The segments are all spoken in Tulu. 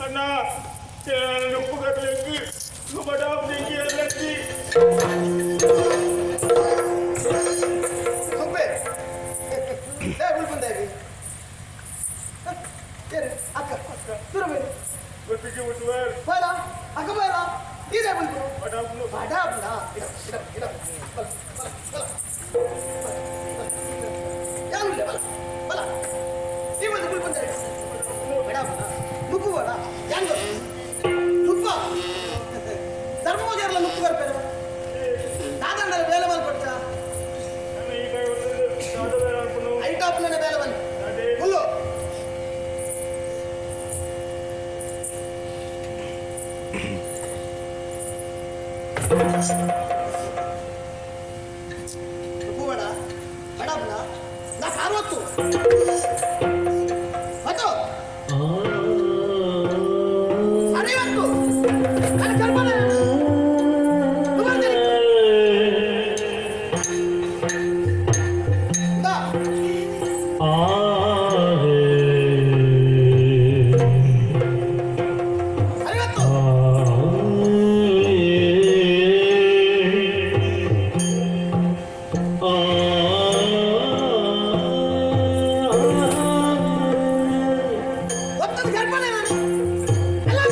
ಅಣ್ಣ ಉಪ್ಪು ಕಟ್ಟಲಿಕ್ಕೆ ಬಡಾಪ್ನಿಗೆ ಅಲ್ಲಕ್ಕಿ ಸುಬ್ಬೆ ಏ ಉಳ್ಪುಂದಾಗಿ ಏರು ಅಕ್ಕ ದೂರ ಬೇಡ ಗೊತ್ತಿಗೆ ಬಿಟ್ಟುವರ್ ಬರ ಅಕ್ಕ ಬರ ಇದೇ ಉಳ್ಪು ಬಡಾಪ್ನು ಬಡಾಪ್ನ ಇಡ ಇಡ ಇಡ ಬಲ ಬಲ ಬಲ ಯಾರು ಬಲ ಬಲ ಈ ಒಂದು ಉಳ್ಪುಂದಾಗಿ ಬಡಾಪ್ನ ನುಪ್ಪು ಬಡ ಯಾಂಗ ನುಪ್ಪ ಧರ್ಮೋಜರ್ಲ ನುಪ್ಪು ಬರ್ಪೇರು ದಾದಣ್ಣ ಬೇಲೆ ಮಲ್ಪಡ್ತ ಅಣ್ಣ ಈ ಕೈ ದಾದ ಬೇರೆ ಹಾಕುನು ಐಟಾಪ್ಲನ ಬೇಲೆ ಬನ್ ಅದೇ ಹುಲ್ಲು ನುಪ್ಪು ಬೇಡ ಬಡಾಪ್ನ ನಾ ಕಾರವತ್ತು ಮತ್ತು ಅರಿವತ್ತು ನಾನು ಕರ್ಪಣ ಅರಿವತ್ತು ಒತ್ತದ ಕರ್ಪಣೆ ನಾನು ಎಲ್ಲ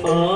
ಆ